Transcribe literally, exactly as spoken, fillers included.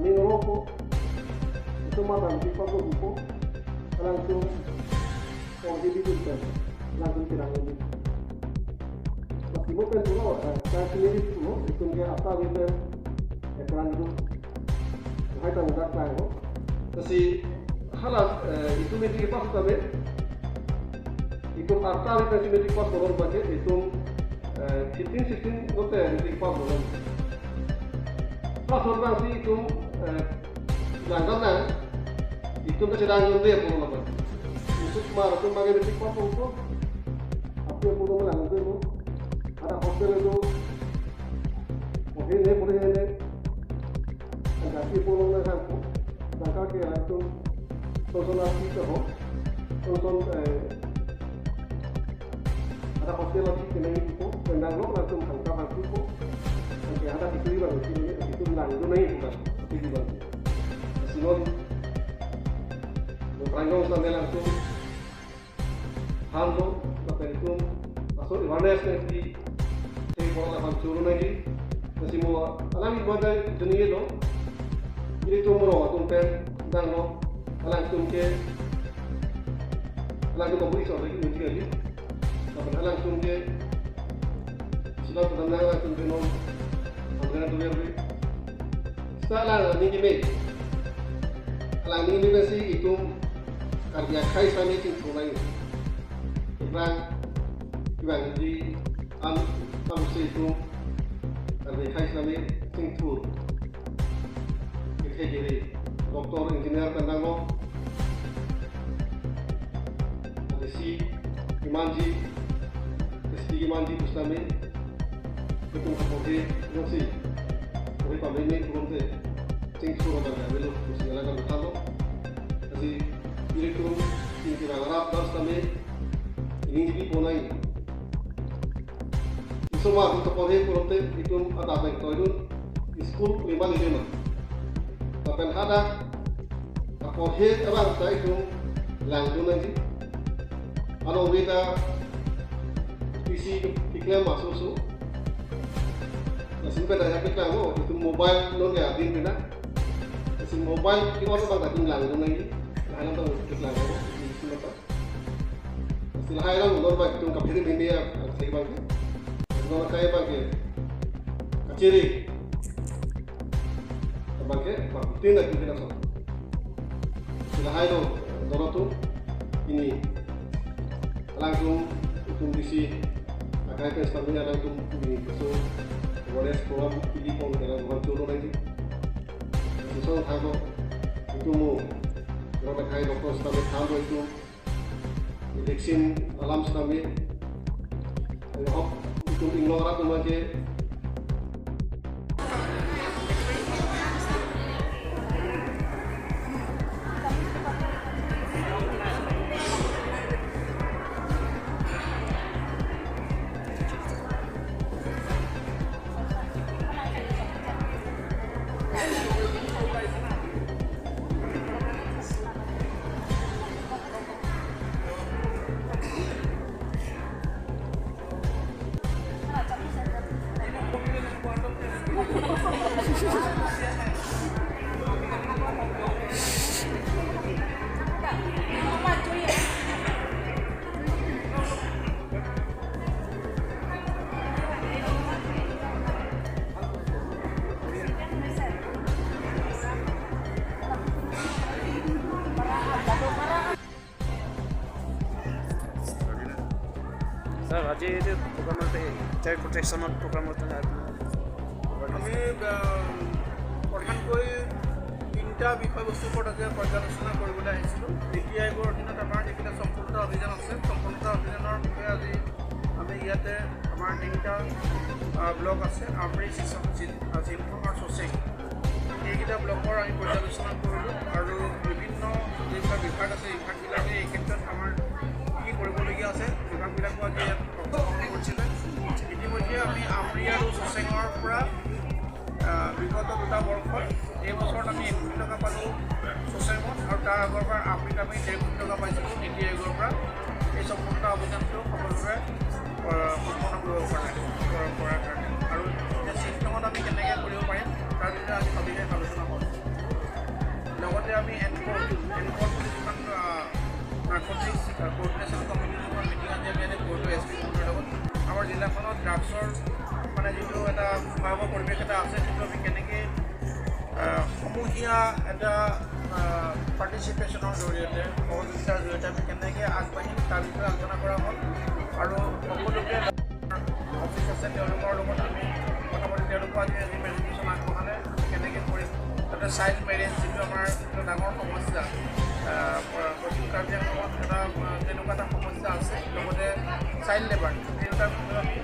Ning roko, itum mata metric pass lo buko, alangtum, oh, jadi itu kan, alangtum tirang ini. Masih mau kan tuh, eh, kan sendiri tuh, itum ke apa gitu, eh, kurang itu. Hai tamu dak tayo. Lasi hala, eh, itum metric pass tabe, itum arta metric pass lo pakai, itum, eh, fifteen, sixteen lote metric pass lo. Pass lo bang si itum, eh, langdam nang, itum kachedang jun de pulo laban. Musuk mar itum bagi metric pass lo ko. Api pulo langdam de lo. Ada hostel itu. Oke, ini boleh ini. Ada api pulo nang sangko. Sangka ke itum. Tonton api ke ho. Tonton, eh, ada hostel lagi kena itu ko, tendang lo langsung angka bangku ko. Angke ada itu juga itu ini itu langsung naik bukan itu juga. Sinon, lo perangkong sampai langsung hando sampai itu masuk awareness nanti saya mau lakukan suruh lagi. Masih mau alami buat dari jenis lo. Jadi itu merong atum pen dang lo alangtum ke alangtum kabui so lagi mungkin lagi. Tapi alangtum ke sila pernah alangtum ke nom ambil tu biar bi. Sala ni ni me alang ni ni si itum karya kai sami cing tulai. Ibrang ibrang di an tam si itum karya kai sami cing tul. Kita jadi doktor, engineer tentang lo. Ada si Imanji, S T Imanji Bustami, itum kapogi nasi, kami pamini kurung te, cing suruh mana kami lo, mesti ngalah kalau tahu. Kasi ini kurung, ini kita harap Bustami, ini jadi ponai. Isoma itum kaporhe pulote itum adap nang toidun school lima lima. Lapen hadak kaporhe abang ta itum langdun lagi. Ano beta P C keklem masuk su. Lason beta ya keklem lo itum mobile non ya din bina. Lason mobile ke orang bang ta itum langdun lagi. Lahalam ta keklem lo. Itum mata. Sila hai lang non bang itum kaphirim ini ya, saya bang. Non kai bang ke. Kachiri. Bang ke, bang tin lagi kita so. Sila hai lo, doro tu ini. Alangtum, itum D C, akai pen stamina alangtum ini so. Awareness program ini pon dalam bukan turun lagi. Sison thango, itum mo. Kalau kai doktor stamina thango itum. Vaccine alam sitame, eh, hok, itum inglong arat atum ke. Sir, আজি এই যে প্ৰগ্ৰাম আছে, চাইল্ড প্ৰটেকশ্যনৰ প্ৰগ্ৰামত আপোনাৰ আমি, আহ, প্ৰধানকৈ তিনিটা বিষয়বস্তুৰ ওপৰত আজি পৰ্যালোচনা কৰিবলৈ আহিছিলোঁ। নীতি আয়োগৰ অধীনত আমাৰ যিকেইটা সম্পূৰ্ণতা অভিযান আছে, সম্পূৰ্ণতা অভিযানৰ বিষয়ে আজি আমি ইয়াতে আমাৰ তিনিটা, আহ, ব্লক আছে, আমৰি, চিচম, চিল-, আহ, চিলখং আৰু চচেং। এইকেইটা ব্লকৰ আমি পৰ্যালোচনা কৰিলোঁ আৰু বিভিন্ন যিবিলাক বিভাগ আছে, বিভাগবিলাকে এই ক্ষেত্ৰত আমাৰ কি কৰিবলগীয়া আছে, বিভাগবিলাকো আজি ইয়াত অংশগ্ৰহণ কৰিছিলে। ইতিমধ্যে আমি আমৰি আৰু চচেঙৰ পৰা, আহ, বিগত দুটা বৰ্ষত, এই বছৰত আমি এক কোটি টকা পালোঁ চচেঙত আৰু তাৰ আগৰ পৰা আমৰিত আমি ডেৰ কোটি টকা পাইছিলোঁ নীতি আয়োগৰ পৰা। এই সম্পূৰ্ণ অভিযানটো সকলোৱে, আহ, সম্পন্ন কৰিব পাৰে, কৰা-, কৰাৰ কাৰণে। আৰু এতিয়া চিলখঙত আমি কেনেকৈ কৰিব পাৰিম, তাৰ বিষয়ে আজি সবিশেষ আলোচনা হ'ল। আমি এনক'ৰ এনক'ৰ বুলি যিখন নাৰ্কটিক্স কৰ্ডিনেশ্যন কমিটিৰ যিখন মিটিং আজি আমি ইয়াতে কৰিলোঁ এছ পি মহোদয়ৰ লগত। আমাৰ জিলাখনত ড্ৰাগছৰ মানে যিটো এটা ভয়াৱহ পৰিৱেশ এটা আছে, সেইটো আমি কেনেকে আহ, সমূহীয়া এটা পাৰ্টিচিপেশ্যনৰ জৰিয়তে, সহযোগিতাৰ জৰিয়তে আমি কেনেকে আগবাঢ়িম, তাৰ বিষয়ে আলোচনা কৰা হ'ল। আৰু সকলোকে অফিচ আছে, তেওঁলোকৰ লগত আমি কথা পাতি, তেওঁলোকেও আজি আজি প্ৰেজেণ্টেশ্যন আগবঢ়ালে, আমি কেনেকে কৰিম। তাতে চাইল্ড মেৰেজ যিটো আমাৰ এটা ডাঙৰ সমস্যা, আহ, পশ্চিম কাৰ্বি আংলঙত এটা আহ, তেনেকুৱা এটা সমস্যা আছে, লগতে চাইল্ড লেবাৰ, এই দুটা বিষয়ে আমি